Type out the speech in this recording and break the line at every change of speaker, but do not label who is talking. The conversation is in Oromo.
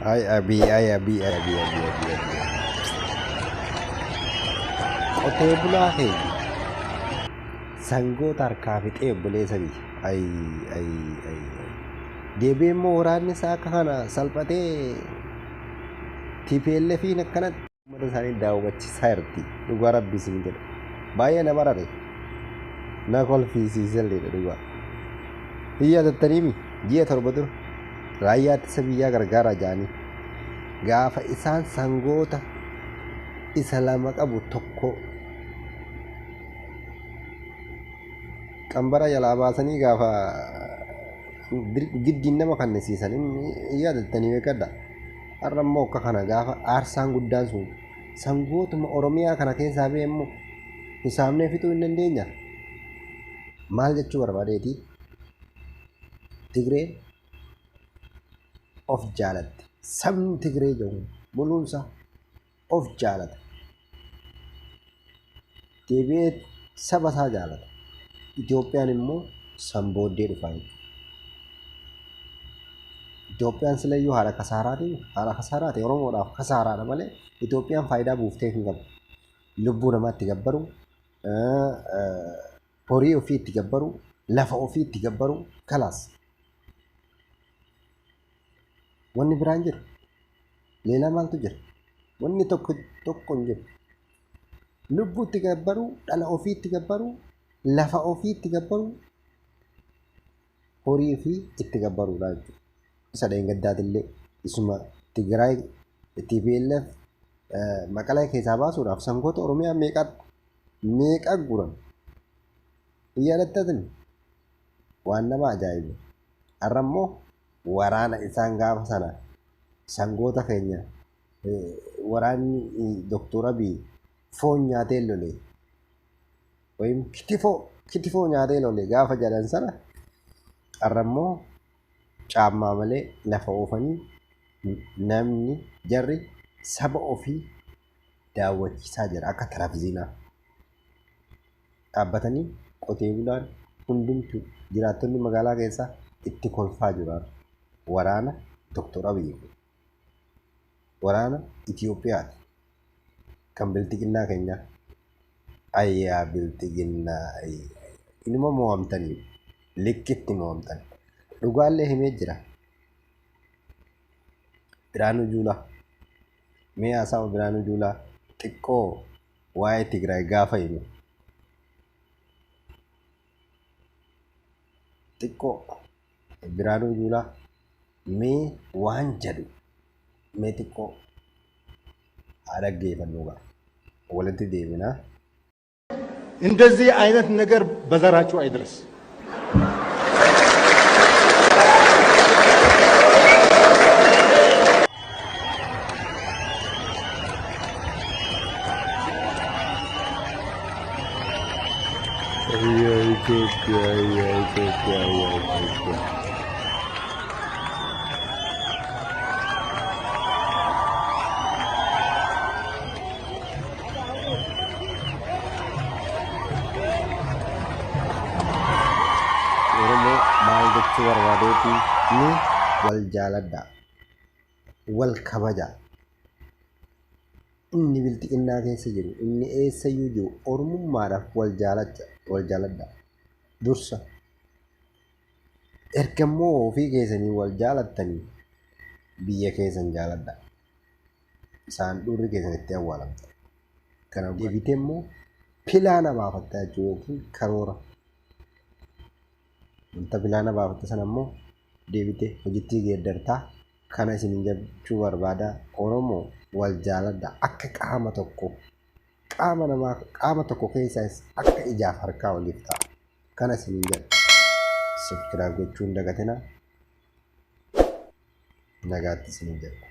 Ay Abiy, ay Abiy, ay Abiy, Abiy, Abiy, Abiy. Qotee bulaa keenya sangoota harkaa fixee obboleessa biyya. Ay ay ay ay. Deebi'ee immoo waraanni isaa akka kana salphatee TPLFiin akkanatti uummata isaanii daawwachiisaa jirti. Dhugaa rabbi isin jedha. Baay'ee nama rare. Na kolfiisiiselleedha dhugaa. Hin yaadattaniimi ji'a 7 dura raayyaa ittisa biyyaa gargaaraa jedhanii gaafa isaan sangoota isa lama qabu tokko qambara jalaa baasanii gaafa giddiin nama kannisiisan hin yaadattanii beekadha. Har'a immoo akka kana gaafa aarsaan guddaan sun sangootuma Oromiyaa kana keessaa ba'e immoo hisaabnee fixuu hin dandeenya. Maal jechuu barbaadeeti? Tigreen of jaalatti. Sabni Tigree jedhamu muluunsa of jaalata. Deebi'ee saba isaa jaalata. Itoophiyaan immoo san booddee dhufaa jechuudha. Itoophiyaan silayyuu haadha kasaaraati. Haadha kasaaraati Oromoodhaaf kasaaraadha malee Itoophiyaan faayidaa buuftee hin qabdu. Lubbuu namaa itti gabbaru, horii ofii itti gabbaru, lafa ofii itti gabbaru, kalaas. Wanni biraan jiru. Leelaa maaltu jira? Wanni tokko tokko hin jiru. Lubbuu itti gabbaru, dhala ofii itti gabbaru, lafa ofii itti gabbaru, horii ofii itti gabbaruudha jechuudha. Isa dheengaddaatillee isuma Tigraay TPLF Maqalee keessaa baasuudhaaf sangoota Oromiyaa meeqa meeqa guran. Hin yaadattani? Waan nama ajaa'ibu. Har'a immoo waraana isaan gaafa sana sangoota keenya waraanni Doktor Abiy foon nyaatee lole wayim kitifoo kitifoo nyaatee lole gaafa jedhan sana har'a immoo caammaa malee lafa oofanii namni jarri saba ofii daawwachiisaa jira akka televizyiinaa dhaabbatanii qotee bulaan hundumtu jiraattonni magaalaa keessaa itti kolfaa jiru waraana Doktor Abiy waraana Itoophiyaati kan bilxiginnaa keenyaa ayyaa bilxiginnaa inuma mo'amtanii likkitti mo'amtan dhugaallee himee jira Biraanuu Juulaa mee haasawa Biraanuu Juulaa xiqqoo waa'ee Tigraay gaafa himu xiqqoo Biraanuu Juulaa mee waan jedhu mee xiqqoo haa dhaggeeffannu gaa walitti deebinaa.
እንደዚህ አይነት ነገር በዘራችሁ አይድረስ።
Itoophiyaa, Itoophiyaa, Itoophiyaa. Oromoo maal jechuu barbaadeeti ni wal jaaladha, wal kabaja. Inni bilxiqinnaa keessa jiru, inni eessayyuu jiru Oromummaadhaaf wal jaalacha, wal jaaladha. Dursa erga immoo ofii keessanii wal jaalattanii biyya keessan jaaladha. Isaan dhurri keessan itti awwaalamta. Kana deebitee immoo pilaana baafatta jechuudha yookiin karoora. Wanta pilaana baafatte sana immoo deebitee hojiitti geeddartaa. Kana isin jechuu barbaada. Oromoo wal jaaladha akka qaama tokko qaama namaa qaama tokko keessaas akka ijaaf harkaa waliif ta'a. Kana isin jedha. Subscribe gochuu hin dagatinaa. Nagaatti isin jedha.